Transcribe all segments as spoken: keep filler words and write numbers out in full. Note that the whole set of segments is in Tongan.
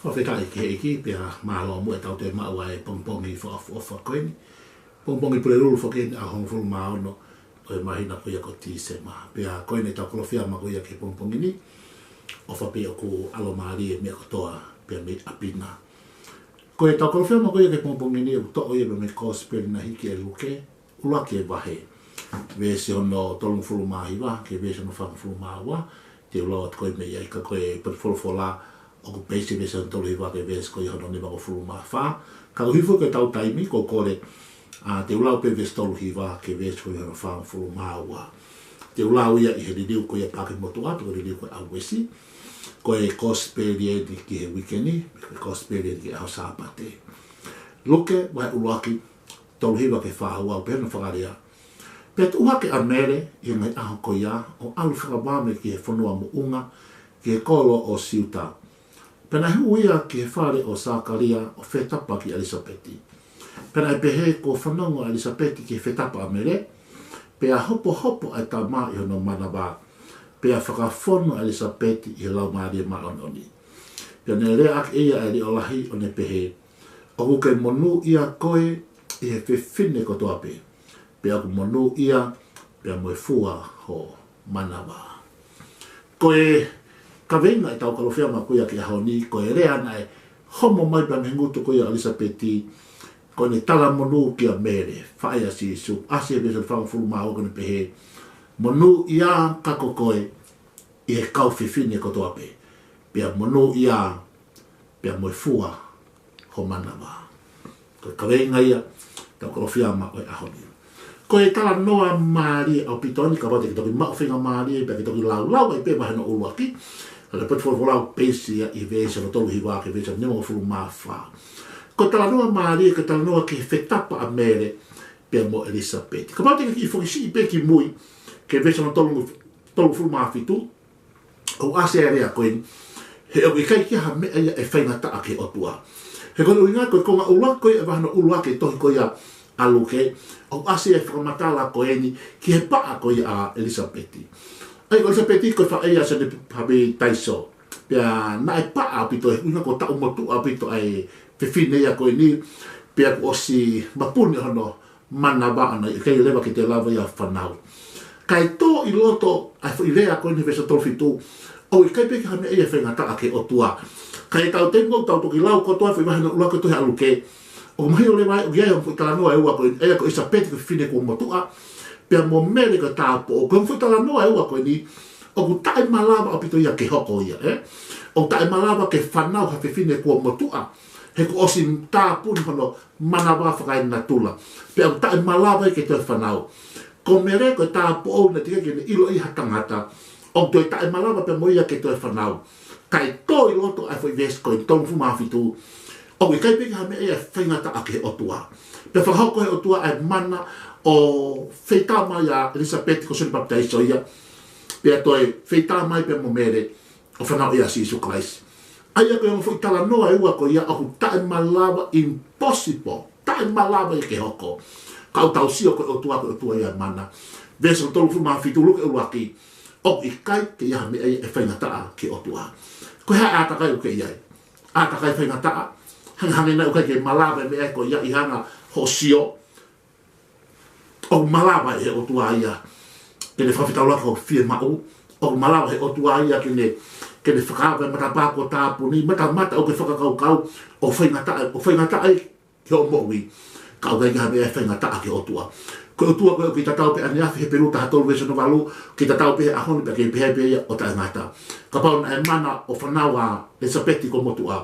Fakafetaʻi ki he ʻEiki, pea mālō muʻa ʻetau toe maʻu ʻa e pongipongi fakaʻofoʻofa ko eni. Pongipongi Pulelulu foki eni, ʻaho hongofulu mā ono ʻo e māhina ko ia ko Tīsema. Pea ko eni ʻetau Kalofiama ko ia ki he pongipongi ni, ʻofa pē ʻoku ʻalomālie e meʻa kotoa pea mei ʻapi na. Ko ʻetau Kalofiama ko ia ki he pongipongi ni, ʻoku toʻo ia mei he Kosipeli naʻe hiki ʻe Luke, ʻuluaki vahe, veesi hono tolungofulu mā hiva ki he veesi hono fāngofulu mā ua. Te u lau atu ko ē mei ai, ka ko e potu folofola ʻoku peisi veesi hono tolu hiva ki he veesi ko ia hono nimangofulu mā fā. Ka koeʻuhi ko ʻetau taimi, ʻoku ou kole, ā, te u lau pē veesi tolu hiva ki he veesi ko ia hono fāngofulu mā ua. Te u lau ia ʻi he liliu ko ia Paaki Motuʻa, pe ko e liliu ko ia ʻa Uesi. Ko e Kosipeli eni ki he uike ni, ko e Kosipeli eni ki he ʻaho Sāpate. Luke, vahe ʻuluaki, tolu hiva ki he fā ua, ʻoku pehē hono fakalea: Pea tuʻu hake ʻa Mele ʻi he ngaahi ʻaho ko ia, ʻo ʻalu fakavave ki he fonua moʻunga, ki he kolo ʻo Siuta. Pea naʻe hū ia ki he fale ʻo Sakalia, ʻo fetapa kia ʻElisapeti. Pea naʻe pehē kuo fanongo ʻa ʻElisapeti ki he fetapa ʻa Mele, pea hopohopo ʻa e tama ʻi hono manava, pea fakafonu ʻa ʻElisapeti ʻi he Laumālie Māʻoniʻoni. Pea ne lea ʻaki ʻe ia ʻa e leʻo lahi, ʻo ne pehē: ʻOku ke monūʻia koe ʻi he fefine kotoa pē, pea ʻoku monūʻia pea mo e fua ho manava. Ko e kaveinga ʻetau Kalofiama ko ia ki he ʻaho ni, ko e lea naʻe homo mai pē mei he ngutu ko ia ʻo ʻElisapeti, ko ʻene talamonū kia Mele, faʻē ʻa Sīsū. ʻAsi he veesi hono fāngofulu mā ua, ʻo ne pehē: Monūʻia ka ko koe ʻi he kau fefine kotoa pē, pea monūʻia pea mo e fua ho manava. Ko e kaveinga ia ʻetau Kalofiama ʻo e ʻaho ni. Ko e talanoa mālie ʻaupito eni, kapau te ke toki maʻu faingamālie pea ke toki laulau ai pē vahe hono ʻuluaki. Ka ko e potu folofola ʻoku peisi ia ʻi he veesi hono tolu hiva ki he veesi hono nimangofulu mā fā. Ko e talanoa mālie, ko e talanoa ki he fetapa ʻa Mele pea mo ʻElisapeti. Kapau te ke kiʻi foki siʻi pē ki mui ki he veesi hono tolu, tolungofulu mā fitu, ʻoku ʻasi e lea ko eni: He ʻoku ʻikai ke ʻi ai ha meʻa ia ʻe faingataʻa ki he ʻOtua. He ko hono ʻuhinga, ko e konga ʻuluaki ko ia ʻo e vahe hono ʻuluaki ʻo e tohi ko ia ʻa Luke, ʻoku ʻasi e fakamatala ko eni ki he paʻa ko ia ʻa ʻElisapeti. ʻA ia ko ʻElisapeti ko e faʻē ʻa Sione Papitaiso. Pea naʻe paʻa ʻaupito he ʻuhinga ko e taʻu motuʻa ʻaupito ʻa e fefine ia ko eni, pea kuo ʻosi mapuni hono manava ʻana, ʻikai leva ke toe lava ia ʻo fanau. Kae tō ʻi loto ʻa e foʻi lea ko eni he veesi tolu fitu, ʻoku ʻikai pē ke ʻi ai ha meʻa ia ʻe faingataʻa ki he ʻOtua. Ka ʻi heʻetau taimi ʻoku tau toki lau kotoa e foʻi vahe hono ʻuluaki ʻo e tohi ʻa Luke, ʻoku mahino leva ai ʻoku ʻi ai e ongo foʻi talanoa ʻe ua ko eni, ʻa ia ko ʻElisapeti ko e fefine kuo motuʻa, pea mo Mele ko e tāupoʻou. Ko e ongo foʻi talanoa ʻe ua ko eni, ʻoku taʻemalava ʻaupito ia ke hoko ia, ē? ʻOku taʻemalava ke fanau ha fefine kuo motuʻa, he kuo ʻosi tāpuni hono manava fakaenatula. Pea ʻoku taʻemalava ia ke toe fanau. Ko Mele ko e tāupoʻou, naʻe teʻeki ke ne ʻilo ʻe ia ha tangata, ʻoku toe taʻemalava pē mo ia ke toe fanau. Kae tō ʻi loto ʻa e foʻi veesi ko eni tolungofulu mā fitu, ʻoku ʻikai pē ke ʻi ai ha meʻa ia ʻe faingataʻa ki he ʻOtua. Pea fakahoko ʻe he ʻOtua ʻa e mana ʻo feitā mai ʻa ʻElisapeti, ko Sione Papitaiso ia, pea toe feitā mai pea mo Mele, ʻo fanauʻi ʻa Sīsū Kalaisi. ʻA ia ko e ongo foʻi talanoa ʻe ua ko ia ʻoku taʻemalava, impossible, taʻemalava ia ke hoko. Ka ʻoku tau sio ko e ʻOtua, ko e ʻOtua ia ʻo e mana. Veesi tolungofulu mā fitu, Luke ʻuluaki: ʻOku ʻikai ke ʻi ai ha meʻa ia ʻe faingataʻa ki he ʻOtua. Ko e hā e ʻātakai ʻoku ke ʻi ai? ʻĀtakai faingataʻa? Hangehangē naʻa ʻoku ʻikai ke malava e meʻa ko ia ʻi he anga hoʻo sio? ʻOku malava ʻe he ʻOtua ia ke ne fakafetaulaki hoʻo fiemaʻu? ʻOku malava ʻe he ʻOtua ia ke ne, ke ne fakaava e matapā kuo tāpuni, matamata ʻoku ke fakakaukau ʻoku faingataʻa, ʻoku faingataʻa ia ki hoʻo moʻui? Ka ʻoku ʻikai ha meʻa ʻe faingataʻa ki he ʻOtua. Ko e ʻOtua ko ē ʻoku kei tatau pē ʻaneafi, Hepelū taha tolu veesi hono valu, kei tatau pē he ʻaho ni pea kei pehē pē ia ʻo taʻengata. Kapau naʻe mana ʻo fanau ʻa ʻElisapeti kuo motuʻa,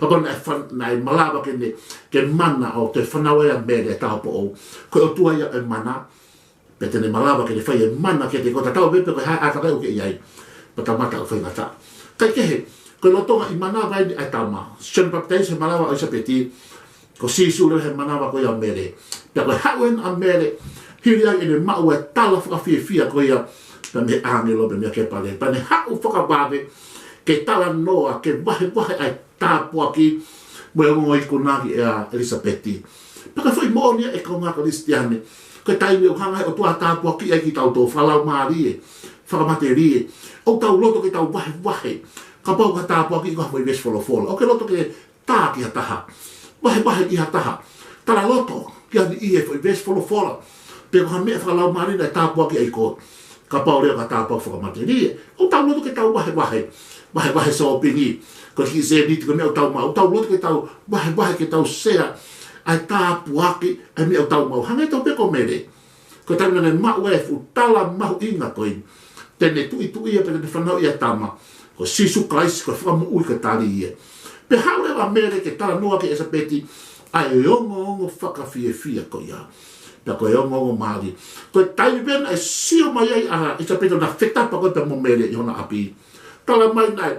kapau naʻe fan-, naʻe malava ke ne, ke mana ʻo toe fanau ai ʻa Mele tāupoʻou, ko e ʻOtua ia ʻo e mana, pea te ne malava ke ne fai e mana kiate koe, tatau ai pē pe ko e hā e ʻātakai ʻoku ke ʻi ai, matamata ʻoku faingataʻa. Kae kehe, ko e lolotonga ʻi he manava eni ʻa e tama, Sione Papitaiso he manava ʻo ʻElisapeti, ko Sīsū leva he manava ko ia ʻo Mele. Pea ko e haʻu ena ʻa Mele, hili ange ʻene maʻu e tala fakafiefia ko ia pea mei he ʻāngelo, pea mei a Kepaleli. Pea ne haʻu fakavave ke talanoa, ke vahevahe ʻa e tāpuaki mo e ongoʻi kuo nau ʻi ai ʻa ʻElisapeti. Pea ko e foʻi moʻoni ia, ʻe kāinga Kalisitiane, ko e taimi ʻoku hanga ʻe he ʻOtua ʻo tāpuakiʻi ai kitautolu fakalaumālie, fakamatelie, ʻoku tau loto ke tau vahevahe Kapau ko ha tāpuaki ko ha foʻi veesi folofola, ʻoku ke loto ke tā ki ha taha, vahevahe ki ha taha, talaloto ki ha niʻihi e foʻi veesi folofola, pe ko ha meʻa fakalaumālie naʻe tāpuakiʻi ai koe. Kapau leva ko ha tāpuaki fakamatelie, ʻoku tau loto ke tau vahevahe, vahevahe sōpingi, ko e kiʻi sēniti ko e meʻa ʻoku tau maʻu, ʻoku tau loto ke tau vahevahe, ke tau sea ʻa e tāpuaki, ʻa e meʻa ʻoku tau maʻu. Hangē tofu pē ko Mele, ko e taimi naʻa ne maʻu e fuʻu tala mahuʻinga ko ē, te ne tuʻituʻia pea te ne fanauʻi ʻa e tama, ko Sīsū Kalaisi ko e Fakamoʻui, ko e tali ia. Pea haʻu leva ʻa Mele ke talanoa kia ʻIlisapeti ʻa e ongoongo fakafiefia ko ia, pea ko e ongoongo mālie. Ko e taimi pē naʻe sio mai ai ʻa ʻIlisapeti ʻo na fetapa ko ē pea mo Mele ʻi hona ʻapi, talamai naʻe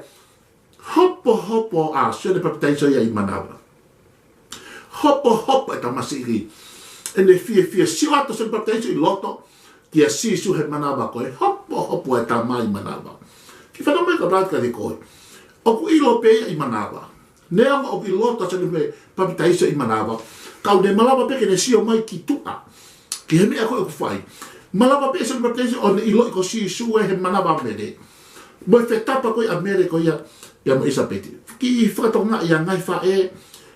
hopohopo ʻa Sione Papitaiso ia ʻi manava. Hopohopo e tamasiʻi, ʻene fiefia. Sio atu ʻa Sione Papitaiso ʻi loto kia Sīsū he manava ko ē, hopohopo e tama ʻi manava. Kiʻi fanongo mai ka ʻoku ou tala atu kiate koe, ʻoku ʻilo pē ia ʻi manava. Neongo ʻoku ʻi loto ʻa Sione Papitaiso ʻi manava, ka ʻoku ne malava pē ke ne sio mai ki tuʻa ki he meʻa ko ē ʻoku fai. Malava pē ʻe Sione Papitaiso ʻo ne ʻiloʻi ko Sīsū ē he manava ʻa Mele, mo e fetapa ko ē ʻa Mele ko ia pea mo ʻIlisapeti. Kiʻi fakatokangaʻi ā ngaahi faʻē,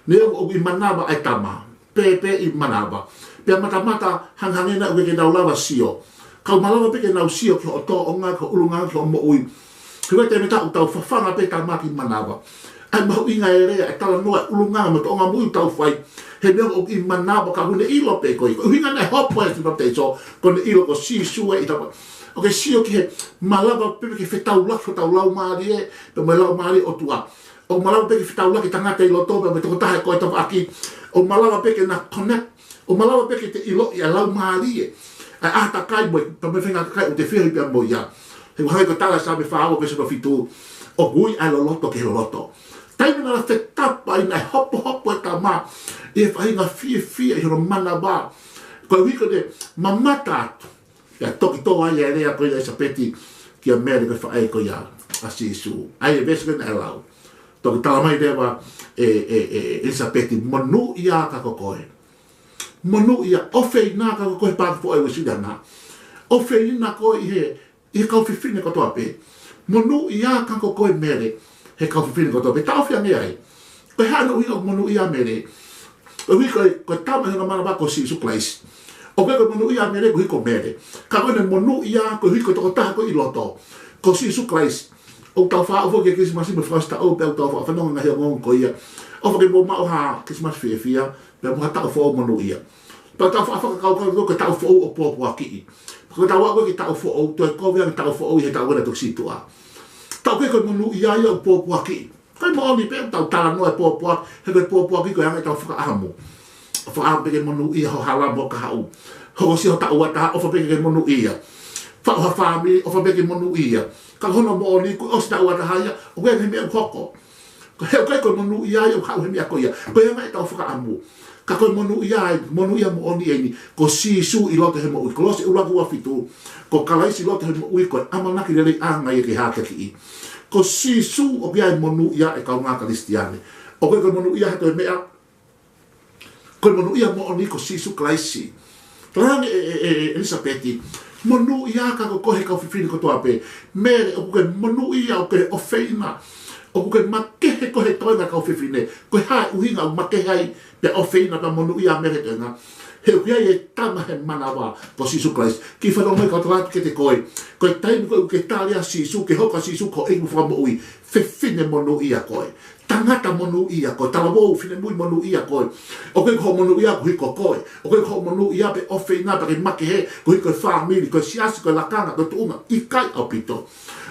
neongo ʻoku ʻi manava ʻa e tama, pēpē ʻi manava, pea matamata hangehangē naʻa ʻoku ʻikai ke nau lava sio, ka ʻoku malava pē ke nau sio ki hoʻo tōʻonga, ki ho ʻulungaanga, ki hoʻo moʻui. He ko e taimi ʻoku tau fafanga pē tama ki manava, ʻa e mahuʻinga e lea, e talanoa, e ʻulungaanga mo e tōʻonga moʻui ʻoku tau fai, he neongo ʻoku ʻi manava ka ʻoku ne ʻilo pē ko ia. Ko e ʻuhinga naʻe hopo ai ʻa Sione Papitaiso, ko ʻene ʻilo ko Sīsū ē ʻi tafa. ʻOku ke sio ki he malava pē ke fetaulaki hotau laumālie pea mo e Laumālie ʻo e ʻOtua. ʻOku malava pē ke fetaulaki e tangata ʻi loto pea mo e tokotaha ko ē ʻi tafaʻaki. ʻOku malava pē ke na connect, ʻoku malava pē ke te ʻiloʻi ʻa e laumālie, ʻa e ʻātakai mo e, pea mo e faʻahinga ʻātakai ʻoku te feohi pea mo ia. He ʻoku hangē ko e tala ʻa e Saame fā ua veesi hono fitu, ʻoku ui ʻa e loloto ki he loloto. Taimi naʻa na fetapa ai naʻe hopohopo e tama ʻi he faʻahinga fiefia ʻi hono manava, koeʻuhi ko ʻene mamata atu pea toki tō ai e lea ko ia ʻa ʻIlisapeti kia Mele ko e faʻē ko ia ʻa Sīsū. ʻA ia e veesi ko ē naʻe lau, toki talamai leva ʻe, ʻe, ʻe ʻIlisapeti, monūʻia ka ko koe. Monūʻia, ʻofeina ka ko koe, he paaki foʻou ʻa e Uēsiliana. ʻOfeina koe ʻi he, ʻi he kau fefine kotoa pē. Monūʻia ka ko koe Mele he kau fefine kotoa pē. Taʻofi ange ai. Ko e hā hono ʻuhinga ʻoku monūʻia ʻa Mele? Koeʻuhi ko e, ko e tama ʻi hona manava ko Sīsū Kalaisi. ʻOku ʻikai ko e monūʻia ʻa Mele koeʻuhi ko Mele, ka ko ʻene monūʻia koeʻuhi ko e tokotaha ko ē ʻi loto, ko Sīsū Kalaisi. ʻOku tau faʻa ʻofa ki he Kilisimasi mo e fakaʻosi taʻu, pea ʻoku tau faʻa fanongo he ngaahi ongoongo ko ia. ʻOfa ke mou maʻu ha Kilisimasi fiefia, pea mo ha taʻu foʻou monūʻia. Pea tau faʻa fakakaukau ko e taʻu foʻou ʻoku pōpoakiʻi. Ko ʻetau aʻu ki he taʻu foʻou, toe kovi ange taʻu foʻou ʻi he taʻu ko ena toki sītuʻa. Taʻu ko ē ko e monūʻia ia ʻoku pōpoakiʻi. Ko e moʻoni pē ʻoku tau talanoa e pōpoaki, he ko e pōpoaki ko e anga ʻetau fakaʻamu. Fakaʻamu pē ke monūʻia ho hala mo e kahaʻu. Hokosia ho taʻu ua taha, ʻofa pē ke monūʻia. Faʻu ha fāmili, ʻofa pē ke monūʻia. Ka ko hono moʻoni, kuo ʻosi taʻu ua taha ia, ʻoku ʻikai ha meʻa ʻoku hoko. Ko e, ʻoku ʻikai ko e monūʻia ia ʻoku haʻu he meʻa ko ia. Ko e anga ʻetau fakaʻamu. Ka ko e monūʻia, monūʻia moʻoni eni, ko Sīsū ʻi loto he moʻui. Kolose ʻuluaki ua fitu, ko Kalaisi ʻi loto he moʻui, ko e ʻamanaki leleiʻanga ia ki he hakeakiʻi. Ko Sīsū ʻoku ʻi ai e monūʻia, ʻe kāinga Kalisitiane. ʻOku ʻikai ko e monūʻia ha toe meʻa, ko e monūʻia moʻoni ko Sīsū Kalaisi. Talaange ʻe, ʻe, ʻe, ʻe ʻIlisapeti, monūʻia ka ko koe he kau fefine kotoa pē. Mele, ʻoku ke monūʻia, ʻoku ke ʻofeina, ʻoku ke makehe koe he toenga e kau fefine. Ko e hā e ʻuhinga ʻoku makehe ai pea ʻofeina pea monūʻia ʻa Mele he toenga? He ʻoku ʻi ai e tama he manava ko Sīsū Kalaisi. Kiʻi fanongo mai kau tala atu kiate koe, ko e taimi ko ē ʻoku ke tali ʻa Sīsū ke hoko ʻa Sīsū ko ho ʻEiki mo Fakamoʻui, fefine monūʻia koe. Tangata monūʻia koe, talavou, finemui monūʻia koe. ʻOku ʻikai ko hoʻo monūʻia koeʻuhi ko koe. ʻOku ʻikai ko hoʻo monūʻia pe ʻofeina pea ke makehe koeʻuhi ko e fāmili, ko e siasi, ko e lakanga, ko e tuʻunga, ʻikai ʻaupito.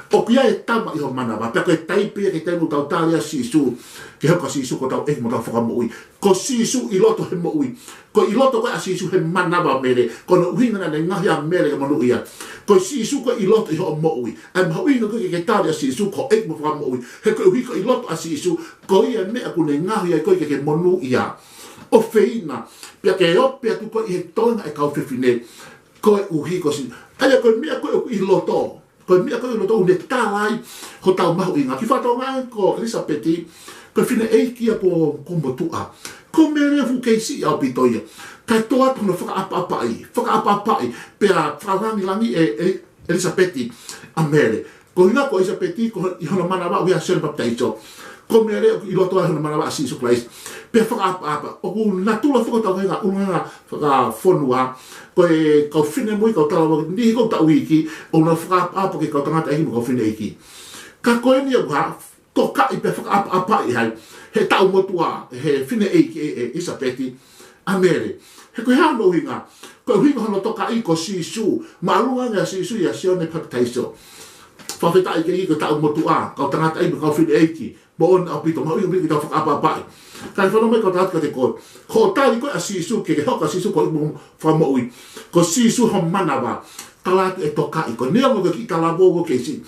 ʻOku ʻi ai e tama ʻi ho manava, pea ko e taipe ia ki he taimi ʻoku tau tali ʻa Sīsū ke hoko ʻa Sīsū ko hotau ʻEiki mo hotau Fakamoʻui. Ko Sīsū ʻi loto he moʻui. Ko e ʻi loto ko ē ʻa Sīsū he manava ʻo Mele, ko hono ʻuhinga naʻa ne ngaohi ʻa Mele ke monūʻia. Ko Sīsū ko ē ʻi loto ʻi hoʻo moʻui. ʻA e mahuʻinga ko ē ke ke tali ʻa Sīsū ko ho ʻEiki mo Fakamoʻui, he koeʻuhi ko e ʻi loto ʻa Sīsū, ko ia e meʻa ʻoku ne ngaohi ai koe ke ke monūʻia, ʻofeina, pea ke ope atu koe ʻi he toenga e kau fefine, koeʻuhi ko Sī-, ʻa ia ko e meʻa ko ē ʻoku ʻi loto. Ko e meʻa ko ē ʻoku ne tala ai hotau mahuʻinga. Kiʻi fakatokangaʻi ko ʻIlisapeti, ko e fineʻeiki ia kuo, kuo motuʻa. Ko Mele fuʻu kei siʻi ʻaupito ia. Kae tō atu hono fakaʻapaʻapaʻi, fakaʻapaʻapaʻi, pea fakalangilangiʻi ʻe, ʻe ʻIlisapeti ʻa Mele. Ko e ʻuhinga ko ʻIlisapeti, ko ʻi hono manava ʻoku ʻi ai ʻa Sione Papitaiso. Ko Mele ʻoku ʻi loto ai hono manava ʻa Sīsū Kalaisi. Pea fakaʻapaʻapa, ʻoku natula foki ʻetau feinga ʻulungaanga fakafonua, ko e kau finemui, kau talavou, niʻihi ʻoku tau iiki, ʻoku nau fakaʻapaʻapa ki he kau tangataʻeiki mo e kau fineʻeiki. Ka ko eni ʻoku hā, tokaʻi pea fakaʻapaʻapaʻi ai, he taʻu motuʻa, he fineʻeiki ʻe, ʻe ʻIlisapeti, ʻa Mele. He ko e hā hono ʻuhinga? Ko e ʻuhinga hono tokaʻi ko Sīsū, māʻolunga ange ʻa Sīsū ʻia Sione Papitaiso. Fakafetaʻi ki he ʻEiki ko e taʻu motuʻa, kau tangataʻeiki mo e kau fineʻeiki, moʻoni ʻaupito, mahuʻinga ʻaupito ke tau fakaʻapaʻapaʻi. Ka ʻi he fanongo mai kau tangata kiate koe, ko e tali ko ē ʻa Sīsū, ke ke hoko ʻa Sīsū ko e ʻEiki mo e Fakamoʻui. Ko Sīsū hoʻo manava, tala atu ʻe tokaʻi koe. Neongo ko e kiʻi talavou koe, kei siʻi,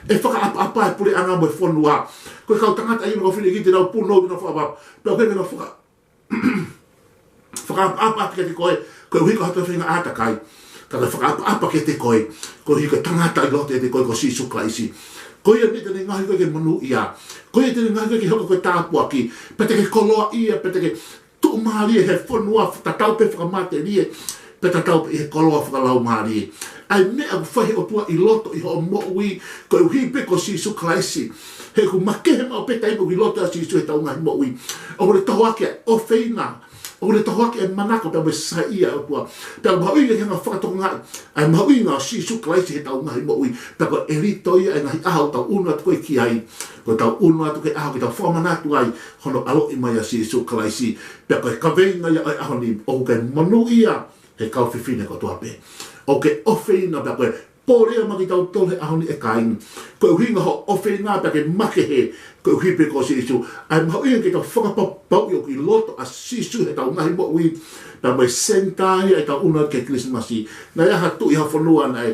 ʻe fakaʻapaʻapa e puleʻanga mo e fonua. Ko e kau tangataʻeiki mo e kau fineʻeiki te nau punou, te nau fakaʻapaʻapa. Pea ʻoku ʻikai ke nau faka-, fakaʻapaʻapa atu kiate koe koeʻuhi ko haʻo feinga ʻātakai. Ka ko e fakaʻapaʻapa kiate koe, koeʻuhi ko e tangata ʻi loto ʻiate koe ko Sīsū Kalaisi. Ko ia meʻa te ne ngaohi koe ke monūʻia. Ko ia te ne ngaohi koe ke hoko ko e tāpuaki. Pea te ke koloaʻia, pea te ke tuʻumālie he fonua, tatau pē fakamatelie, pea tatau pē ʻi he koloa fakalaumālie. ʻA e meʻa ʻoku fai he ʻOtua ʻi loto ʻi hoʻo moʻui, koeʻuhi pē ko Sīsū Kalaisi. He ʻoku makehe maʻu pē taimi ʻoku ʻi loto ai ʻa Sīsū heʻetau ngaahi moʻui. ʻOku ne tohoaki ʻa e ʻofeina. ʻOku ne tohoaki e manako pea mo e saiʻia ʻa e ʻOtua. Pea mahuʻinga ke hanga fakatokangaʻi ʻa e mahuʻinga ʻo Sīsū Kalaisi heʻetau ngaahi moʻui. Pea ko e ʻelito ia ʻo e ngaahi ʻaho ʻoku tau ʻunu atu ko ē ki ai. Ko ʻetau ʻunu atu ki he ʻaho ke tau fakamanatu ai hono ʻaloʻi mai ʻa Sīsū Kalaisi. Pea ko e kaveinga ia ʻo e ʻaho ni, ʻoku ke monūʻia he kau fefine kotoa pē. ʻOku ke ʻofeina pea ko e pole ia maʻa kitautolu he ʻaho ni ʻe kāinga. Ko e ʻuhinga hoʻo ʻofeina pea ke makehe, koeʻuhi pē ko Sīsū. ʻA e mahuʻinga ke tau fakapapauʻi ʻoku ʻi loto ʻa Sīsū heʻetau ngaahi moʻui, pea mo e senitā ia ʻetau ʻunu ki he Kilisimasi. Naʻe ʻi ai ha tuʻi ha fonua naʻe,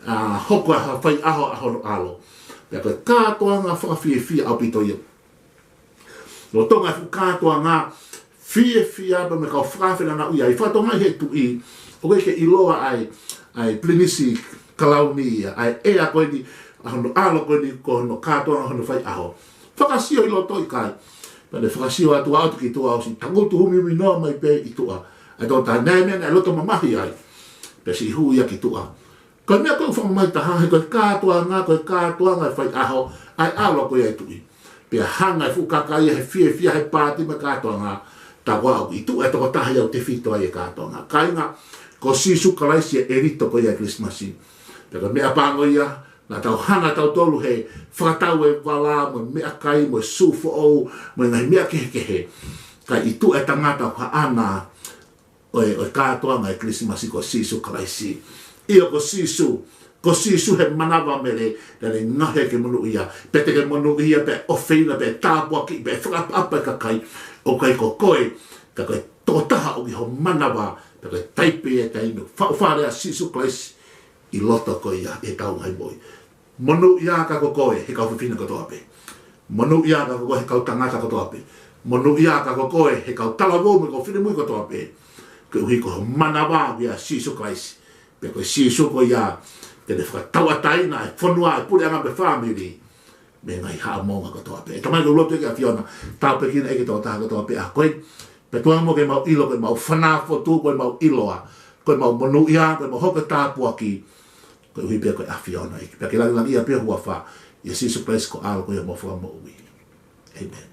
ʻa, hoko ha faiʻaho ʻa hono ʻalo. Pea ko e kātoanga fakafiefia ʻaupito ia. Lolotonga e fuʻu kātoanga, fiefia pea mo e kau fakafeʻiloaki ia, ʻi he fatongia ʻa e tuʻi, ʻoku ʻikai ke ʻiloa ʻa e, ʻa e pilinisi kalauni ia, ʻa e ʻea ko eni, ʻa hono ʻalo ko eni, ko hono kātoanga hono faiʻaho. Fakasio ʻi loto ʻikai. Pea ne fakasio atu ʻo ʻatu ki tuʻa ʻo siʻi tangutu humihuminoa mai pē ʻi tuʻa. ʻA e tokotaha naʻe meʻa naʻe loto mamahi ai. Pea siʻi hū ia ki tuʻa. Ko e meʻa ko ē ʻoku fakamamahi taha, he ko e kātoanga, ko e kātoanga e faiʻaho, ʻa e ʻalo ko ia ʻa e tuʻi. Pea hanga e fuʻu kakai ia he fiefia he pāti mo e kātoanga, tā ko ā ʻoku ʻi tuʻa e tokotaha ia ʻoku tefito ai e kātoanga. Kāinga, ko Sīsū Kalaisi e ʻelito ko ia ʻo e Kilisimasi. Pea ko e meʻa pango ia, naʻa tau hanga tautolu he fakatau e vala, mo e meʻakai, mo e sū foʻou, mo e ngaahi meʻa kehekehe. Ka ʻi tuʻa e tangata ʻoku haʻana ʻo e, ʻo e kātoanga e Kilisimasi ko Sīsū Kalaisi. ʻIo ko Sīsū, ko Sīsū he manava ʻo Mele, naʻa ne ngaohi ke monūʻia, pea te ke monūʻia, pea ʻofeina, pea tāpuakiʻi, pea fakaʻapaʻapa e kakai, ʻoku ʻikai ko koe, ka ko e tokotaha ʻoku ʻi ho manava, pea ko e taipe ia e taimi ʻoku faʻu fale ai ʻa Sīsū Kalaisi ʻi loto ko ia ʻi heʻetau ngaahi moʻui. Monūʻia ka ko koe he kau fefine kotoa pē. Monūʻia ka ko koe he kau tangata kotoa pē. Monūʻia ka ko koe he kau talavou mo e kau finemui kotoa pē. Koeʻuhi ko ho manava ʻoku ʻia Sīsū Kalaisi. Pea ko Sīsū ko ia te ne fakatauʻatāina e fonua, e puleʻanga mo e fāmili mei he ngaahi haʻamonga kotoa pē. ʻE Tamai, ʻoku ou lotu ki he ʻAfiona, tāpuekina ʻEiki e tokotaha kotoa pē ʻa ko ē. Pea tuku muʻa ke mau ʻilo, ke mau fanafotu, ke mau ʻiloa, ke mau monūʻia, ke mau hoko ko e tāpuaki, koeʻuhi pē ko e ʻAfiona ʻEiki. Pea ke langilangiʻia pē ho huafa, ʻia Sīsū Kalaisi ko ho ʻAlo ko homau Fakamoʻui. ʻĒmeni.